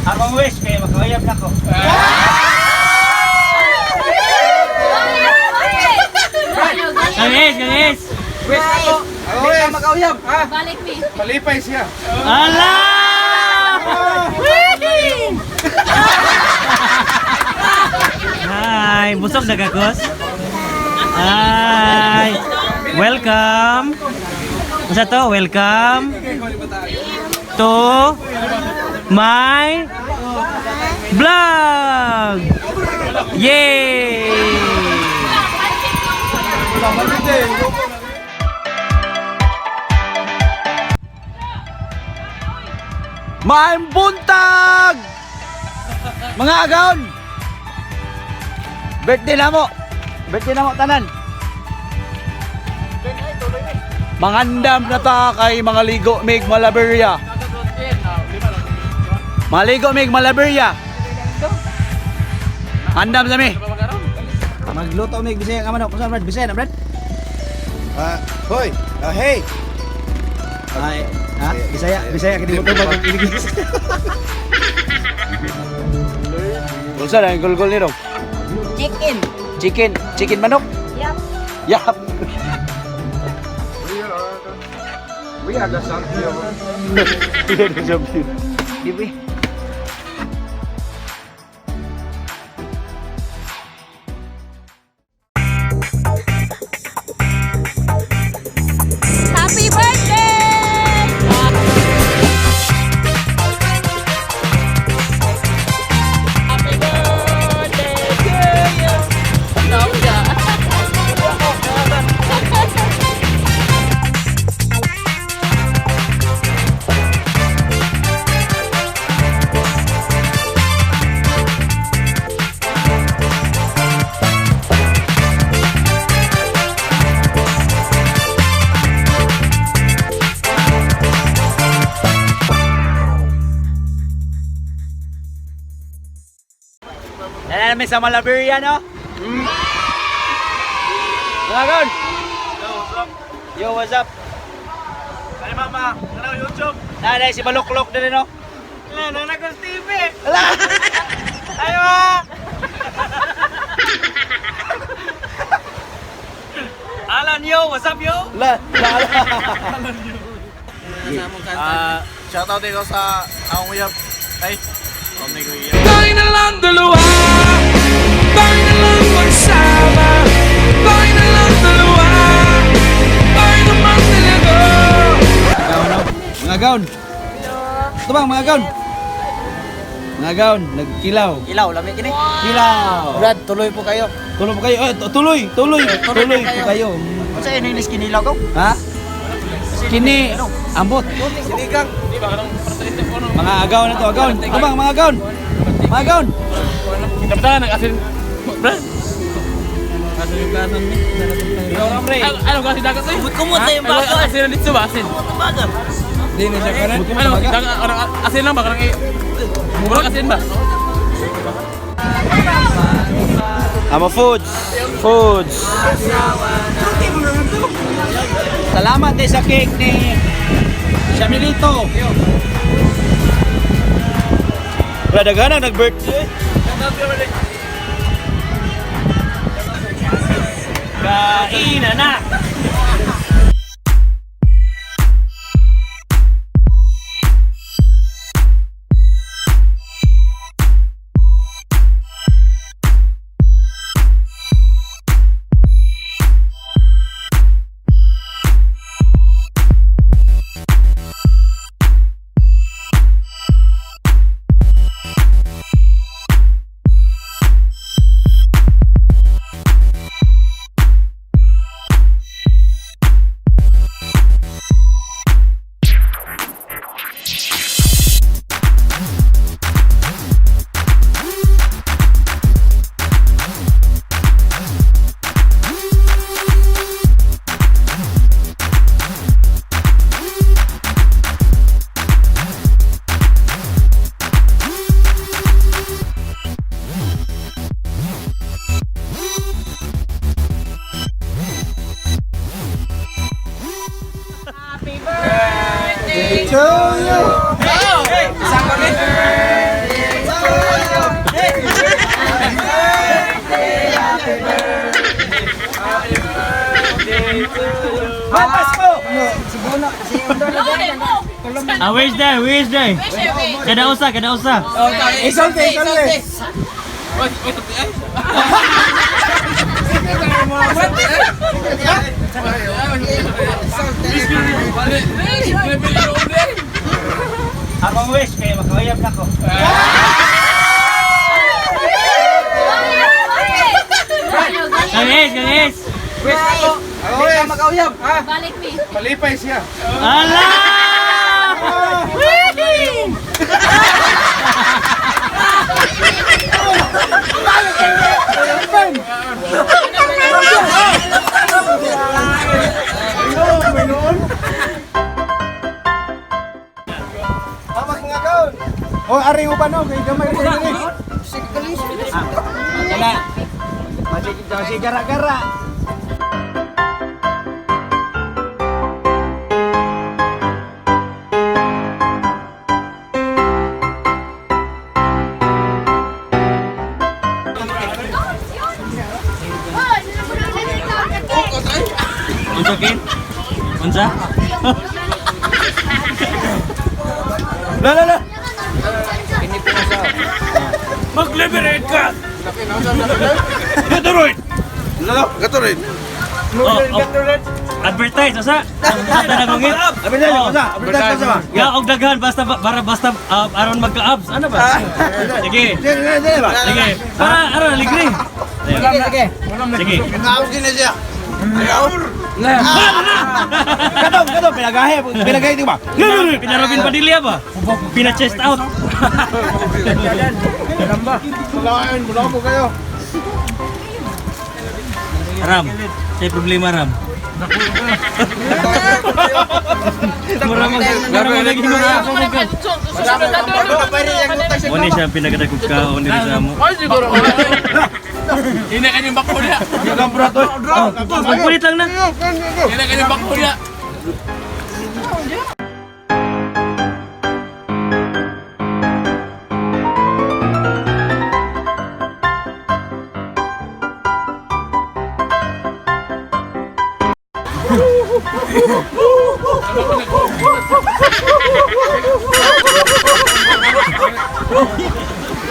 Akong wish kay makauyab na ko. Kangis, kangis. Wish ako. Ako eh. Makauyab, ha? Balik mi. Palipay siya. Ala! Hi, busog na kakos. Hi. Welcome. Unsa to? Welcome to my vlog. Yay! Maayong buntag! Mga agaon! Birthday na mo! Birthday na mo, tanan! Mangandam na ta kay mga ligo mig Malaberia. Mga ligo mig Malaberia. Andam sa mi. Magluto mig Bisaya nga manok. Kusan Brad? Bisaya na Brad? Ah, hoy. Ah, hey. Ay, ha? Bisaya, Bisaya kini mo to bagong iligis. Unsa na ang gulgol ni Rong? Chicken. Chicken, chicken manok. Yep. Yap. We are the champion. We are the champion. Di ba? Happy birthday! Happy birthday to you. Dala namin sa Malaberia, no? Mm. Mga kaon! Yo, what's up? Yo, what's up? Ay mama, ano YouTube? Nanay si Baluklok din, no? Wala, nanagos TV. Ala! Ay ma! Alan yo, what's up yo? La, la, la. Ah, shout out ko sa akong uyab. Ay, omni ko iya. Tayo na lang dalawa. Tayo na lang magsama. Tayo na lang dalawa. Tayo naman talaga. Gaon, no? Mga gaon. Ito bang, mga gaon? Mga gaon, nagkilaw. Ilaw, lami kini. Kilaw. Brad, tuloy po kayo. Tuloy po kayo. Eh, tuloy, tuloy, tuloy po kayo. Unsa ini English kinilaw ko? Ha? Kini, ambot. Sinigang. Mga agaw na to, agaw. Ito bang, mga agaw? Mga agaw. Kapitan, nag-asin. Brad! Ikaw na, pre. Ano kasi dagat sa'yo? Kumot na yung bago. Asin na dito ba? Asin. Hindi na siya kanan. Ano, dagat, ano, asin lang ba? Karang eh. Murag asin ba? Amo foods. Foods. Salamat eh sa cake ni Shamilito. Wala daghanang nag-birthday. Kainan na. Birthday! To you. Papasko! Ah, where's there? Where's there? Kada usa, kada usa. Isolte, isolte. Akong wish kay makauyab na ko. Kang Es, Kang Es. Balik me. Palipay siya. Ala! Hamak mga kaon. O ari uban no kay gamay rin diri. Wala. Masih gara-gara. Unsa kin? Unsa? La la la. Mag-liberate ka! Gatorade. Lalo, Gatorade. Oh, oh. Advertise, asa? Asa na kong it? Advertise usa, advertise usa ba? Ya, og daghan basta para basta aron magka-abs. Ano ba? Sige. Dire dire dire ba? Sige. Para aron aligre. Sige, sige. Naos din na siya. Katong katong pinagahe, pinagahe di ba? Pina Robin Padilla ba? Pina chest out. Mulain, mula ko kayo. Ram, say problema Ram. Mura mag mura mag lagi mga. Muna siya pinagadagog kaon diri sa amo. Ay, siguro. Ina kanyang bako niya. Oh, magpulit lang na. Ina kanyang bako niya.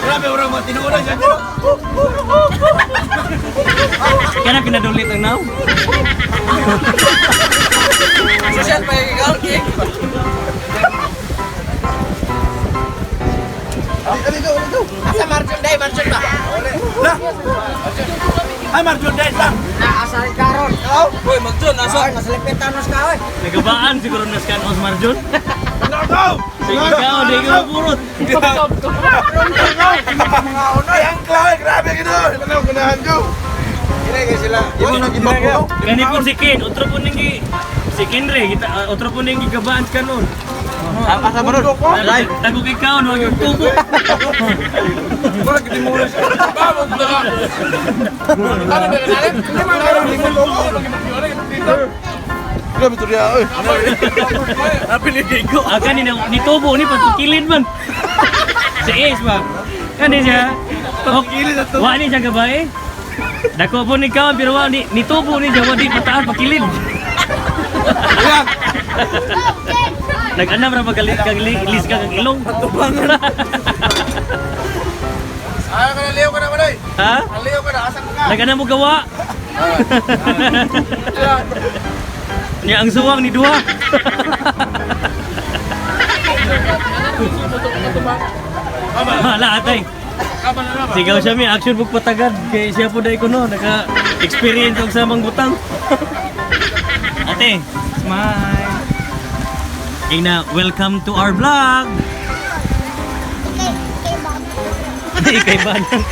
Grabe orang mo tinuod siya. Kana pinadulit ang now. Social pa yung cake. Asa Marjon day, Marjon ba? La. Ay Marjon dai lang. Asa karon. Hoy, Magjon, asa? Nasalipitanos ka oy. Nagabaan siguro na scan os Marjon. Go! Sige ka, di ka mapurot. Ay ang klawe grabe gino. Ano, ganahan ko. Ina kay sila. Imo nang ibako. Gani po si Ken, otro po ning si Ken re, kita otro po ning gigabaan sa kanon. Asa ba ron? Tago kay kaon, wag yung tubo. Bakit di mo na siya? Bamog na ka. Ano ba ganun? Hindi man karon di mo Grabe to riya, oy. Napiligay ko. Ah, kani na ni tubo ni pagkilid man. Si Ace ba? Kani siya. Pagkilid na tubo. Wa ni siya gabay. Dako po ni kaon pero wa ni nitubo ni siya wa di pataas pagkilid. Nag-anam ra magalit kag lis ka kag ilong. Ayaw ka na, liyo ka na, Manoy. Ha? Liyo ka na, asan ka? Nag-anam mo gawa. Niya ang suwang ni duha. Wala atay. Sigaw siya mi action book patagad kay siya po dai kuno naka experience og samang butang. Ate, smile. Ina, welcome to our vlog. Ikay Banak.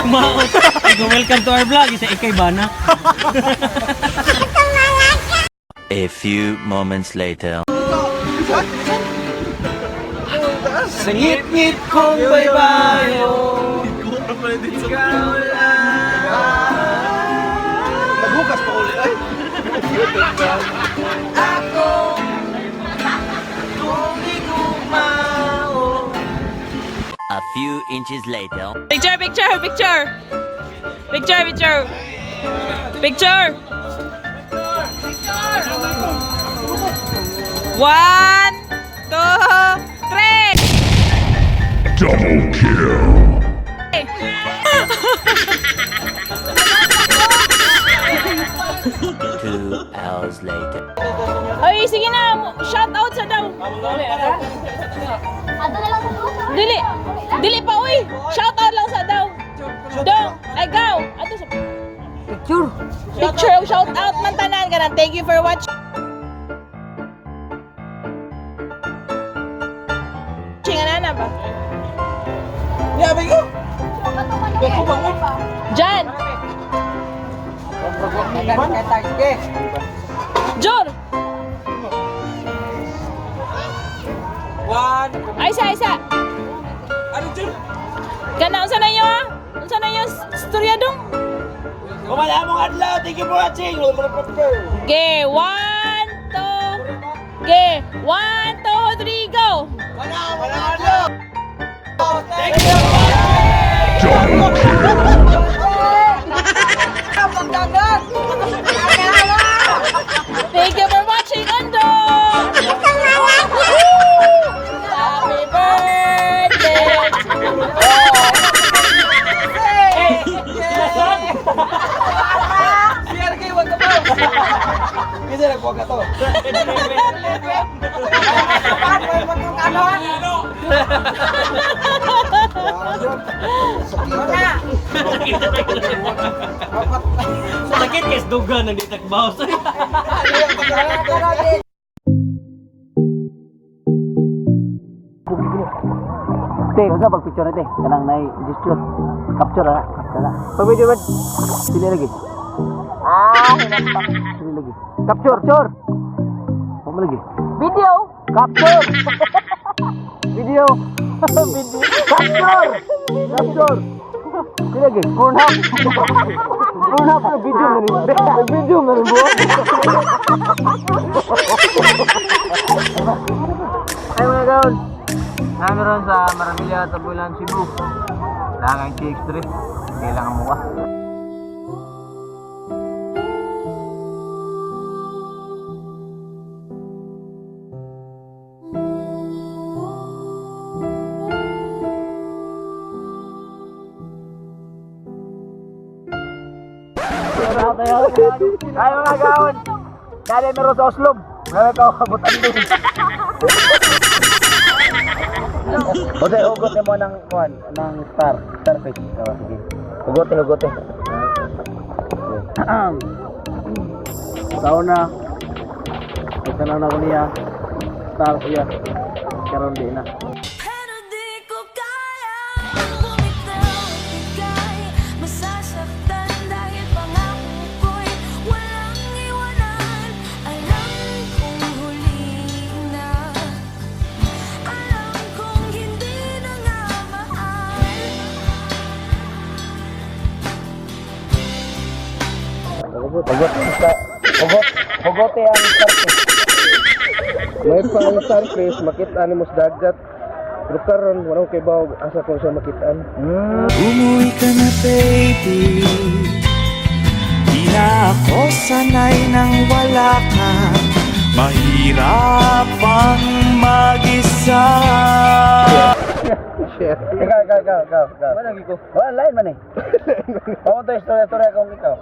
Maot. Ikaw, welcome to our vlog. Isa Ikay Banak. A few moments later. Sa ngit-ngit kong baybayo. Naghugas pa uli, ay. Few inches later. Picture, picture, picture. Picture, picture. Picture. One, two, three. Double kill. 2 hours later. Ay, sige na. Shout out sa daw. Dili. Dili pa, uy. Shout out lang sa daw. Dong. Ay, go. Ato sa Picture. Picture. Shout out man tanan ka na. Thank you for watching. Ana na ba? Yabi ko. Jan. Jor. One. Ay, isa, isa. Ano, Jun? Kana, unsa na inyo ah? Unsa na inyo istorya dong? Kumala mong adlaw. Thank you for watching. Okay, one, two, okay, one, two, three, go! Double kill. Thank you for watching, Undo! Happy birthday to CRK, wag ka pa. Kasi nagbuwag ka to. Sakit kay duga nang di takbaw. Te, unsa pag picture te? Kanang nay gesture. Capture ha. Kana. Pag video man. Sili lagi. Ah, sili lagi. Capture, capture. Pag lagi. Video! Capture. Video. Video. Capture. Capture. Sili lagi. Pornhub. Pornhub na video man ni. Video man ni buo. Ay mga gaon. Namin ron sa Maravilla, Tabulan, Cebu. Langang CX3. Kailangan mo ka. Ay mga gaon. Dali meron sa Oslob. Meron ka kabutan din. Hugot, hugot mo ng kuan, ng star, starfish. Oh, sige. Hugote, hugote. Sa una, nagtanaw na ko niya. Star siya. Karon di na. Pero di ko kaya bumitaw. Ika'y masasaktan dahil pangako ko'y walang iwanan. Alam kong huli na, alam kong hindi na nga mahal. Hugot, hugot, hugote ang starfish. May pang starfish, makita ni mo sa dagat. Pero karon wala ko kay bawo asa ko siya makitaan. Umuwi ka na, baby. Di na ako sanay nang wala ka. Mahirap ang mag-isa. Ikaw, ikaw, ikaw, ikaw, ikaw. Wala lagi ko. Wala, lain man eh. Oo, to, istorya, istorya kung ikaw.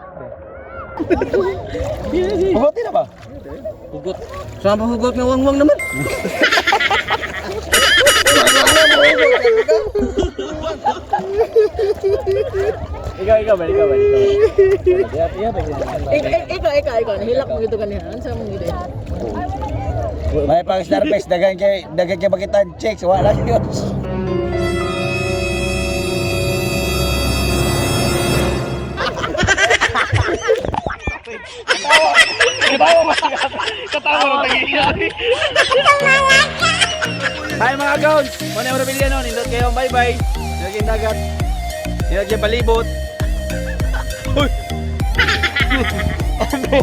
Hugote na ba? Hugot. Saan pa hugot nga wangwang naman? Ikaw, ikaw ba, ikaw ba, ikaw ba. Ikaw, ikaw, ikaw. Nahilak mo gito ganihan. Ano sa mong gito? May pang starfish, dagan kay makitaan chicks, wala yun. Hi mga gowns! Muna yung Rebellion no, nindot kayo, bye bye! Nindot kayong dagat. Nindot kayong palibot. Uy! Ano?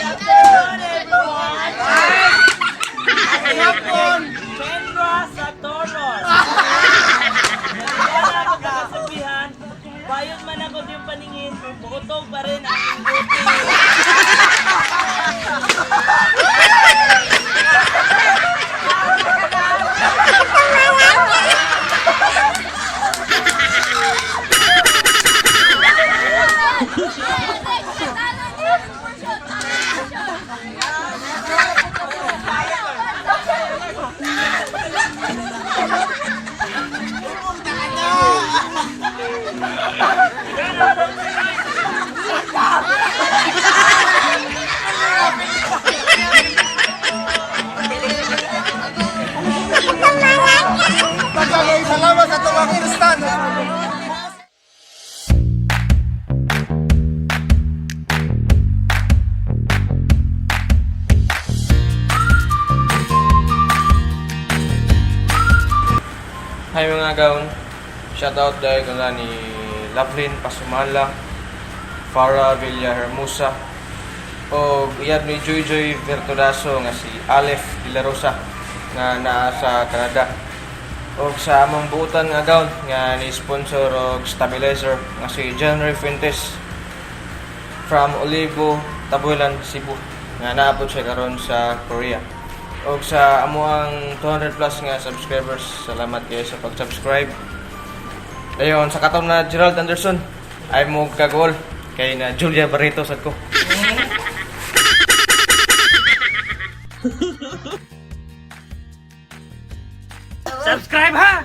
Daghang salamat sa itong mga Kristan. Hi mga gaon. Shoutout dahil ko na ni Lovelyn Pasumala, Farah Villahermosa, o iyab ni Joy Joy Vertudaso nga si Aleph De La Rosa nga naa sa Canada. O sa among buutan nga gown nga ni sponsor og stabilizer nga si John Ray Fuentes from Olivo, Tabuelan, Cebu nga naabot siya karon sa Korea. Og sa amuang 200 plus nga subscribers, salamat kayo sa pag-subscribe. Dayon sa katong na Gerald Anderson, ay mo kagol kay na Julia Barreto sad ko. Subscribe ha!